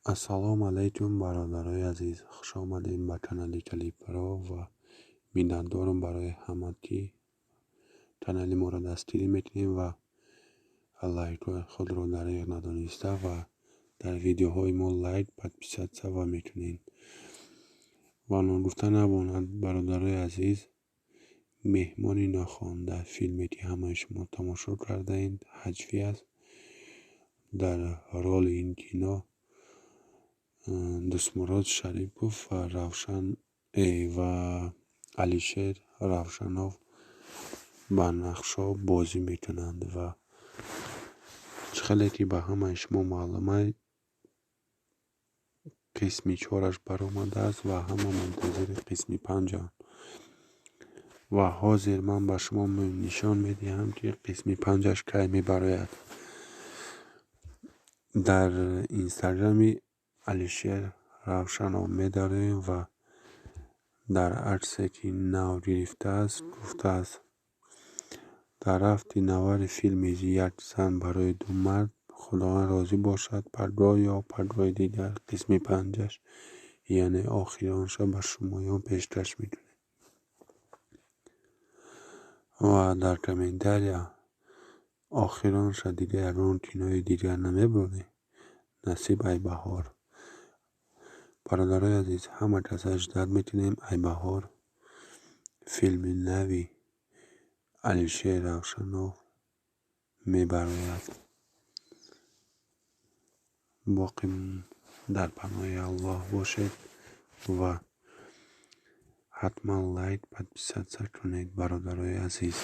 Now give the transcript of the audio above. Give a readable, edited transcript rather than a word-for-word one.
Ассалому алайкум, бародарои азиз, хуш омадем ба канали Калипро ва миннатдорам барои ҳама, ки канали моро дастгирӣ мекунем ва лайкҳои худро дареғ надониста ва дар видеоҳои мо лайк, подписаться ва мекунед. Ва ногуфта набонад, бародарои азиз, «Меҳмони нохонда» филме, ки ҳамаи шумо тамошо кардаед, ҳаҷвӣ аст. Дар роли ин кино Дӯстмурод Шарипов ва Равшан ва Алишер Равшанов ба нақшҳо бозӣ мекунанд. Ва чӣ хеле ки ба ҳамаи шумо маълума, қисми чораш баромадааст ва ҳама мунтазири қисми панҷанд. Ва ҳозир ман ба шумо нишон медиҳам, ки қисми панҷаш кай мебарояд. Дар инстаграми Алишер Равшанов медароем ва дар аксе, ки нав гирифтааст, гуфтааст: «Дар рафти навари филми „Як зан барои ду мард“, Худованд розӣ бошад, пагоҳ ё пагоҳи дигар қисми панҷаш, яъне охиронша, ба шумоён пешкаш мекунем». Ва дар комментария: «Охиронша, дига ягон кинои дигар намебурӣ? Насиб, ай баҳор». Бародарои азиз, ҳама каса ждать мекунем, ай баҳор филми нави Алишер Равшанов мебарояд. Боқӣ дар паноҳи Аллоҳ бошед ва ҳатман лайк, подписаться кунед, бародарои азиз.